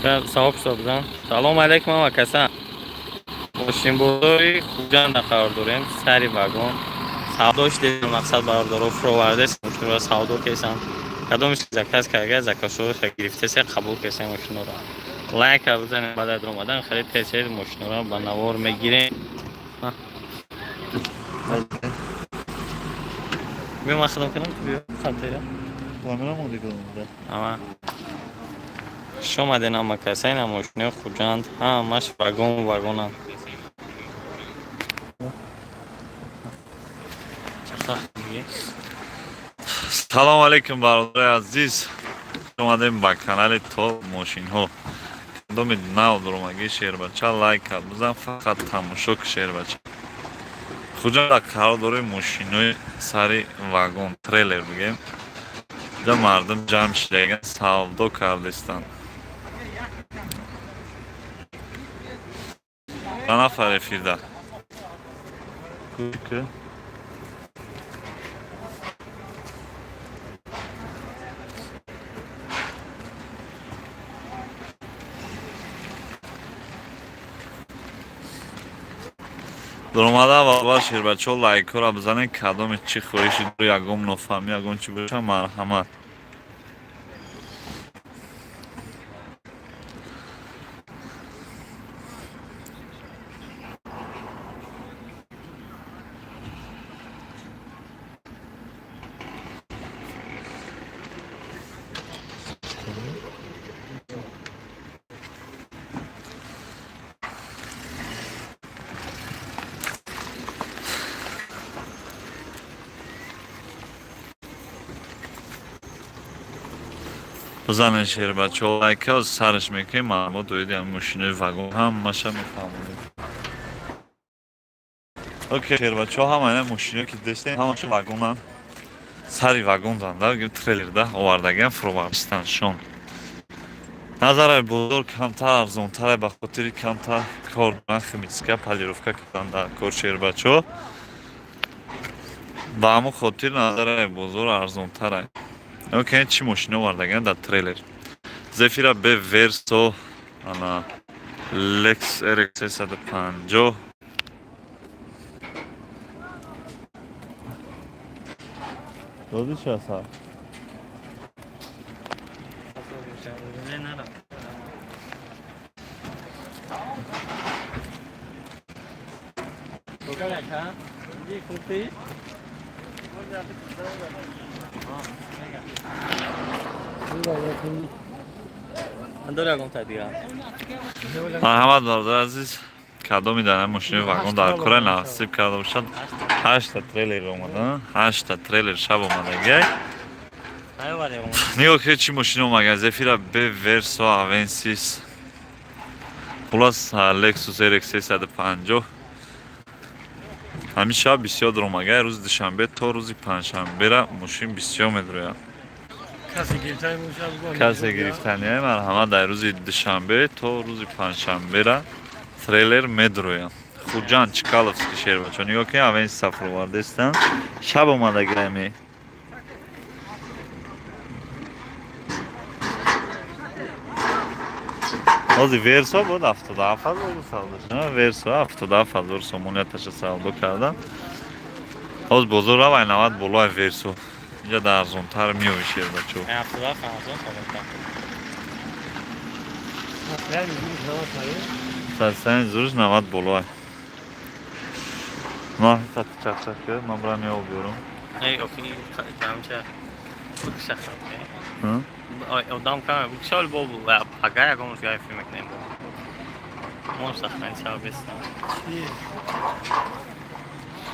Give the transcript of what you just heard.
Савоб ҳисоб. Салом алейкум, ҳама каса. Мошинбозори Хуҷанда қарор дорем, сари вагон. Савдо шудем, мақсад бародаро фуровардес, мошинро савдо кесам. Кадомиш заказ карга, заказшоша гирифтесе, қабул кесем мошинро. Лайк бизанем, баъд аз омадан харид кесед мошинро ба навор мегирем. Биё, ман хидм кунам, ту биё, халтера. Ама. Хуш омаден, ҳама каса, ина мошинои Хуҷанд, ҳамаш вагон вагонанд. Салом алейкум, бародари азиз, омадем ба канали Топ мошинҳо. Кадоми нав дуромагӣ, шербача, лайка бизан, фақат тамошо ки, шербача. Хуҷанда қарор дорем, мошинои сари вагон, трейлер бигем. Инҷа мардум ҷамъ шидаган, савдо кардистанд. Чанд нафар эфирда? Кӯ? Дуромада аввал, шербачаҳо, лайкҳоро бизанед. Кадоме чӣ хоҳиши дор, ягон нофаҳмӣ, ягон чӣ боша, марҳамат. Бизанед, шербачаҳо, лайка, сараш мекунем, маълумот доиди ҳам мошинои вагон ҳамаша мефаҳмонем. Окей, шербачаҳо, ҳама ина мошиное ки дестем, ҳамаша вагонанд, сари вагондан да трейлерда овардагиам, фуроварстаншон. Назараи бозор камтар арзонтаре, ба хотири камтар кор доран, химическая полировка кардан дар кор, шербачаҳо, ба ҳамон хотир назараи бозор арзонтаре. Окей, чӣ мошина овардагиам дар трейлер? Зефира Б, Версо, ана Лекс RX 350. Доди чи аса? Марҳамат, бародари азиз, кадоми дар мошини вагон дар кора насиб карда бошад. Ҳашта трейлер омада, ҳашта трейлер шаб омадагиай. Нигоҳ кунед, чӣ мошина омага: Зефира Б, Версо, Авенсис, хулос, Лексус RX 350. Ҳамин шаб бисёр дуромагай, рӯзи душанбе то рӯзи панҷшанбера мошин бисёр медурояд. Касе гирифтания, марҳамат, дар рӯзи душанбе то рӯзи панҷшанбера трейлер медурояд. Хуҷанд, Чкаловский, шербачо, нигоҳ кунед, Авенсис сафровардестанд, шаб омадагиами. Ҳозир Версо буд, 77 000 савдо шуд. Версо 77 000 сомонияташа савдо кардам. Ҳозир бозор равай, 90 болои Версо. Инҷа дар арзонтар меои, шербачо. Састани зурш 90 болоай. Ма чақчақ ки ман бурам ё биёрам. Одам каме бикшол бо пага ягон рӯз филм мекунем бо. Мо сахнани сабаб бестам.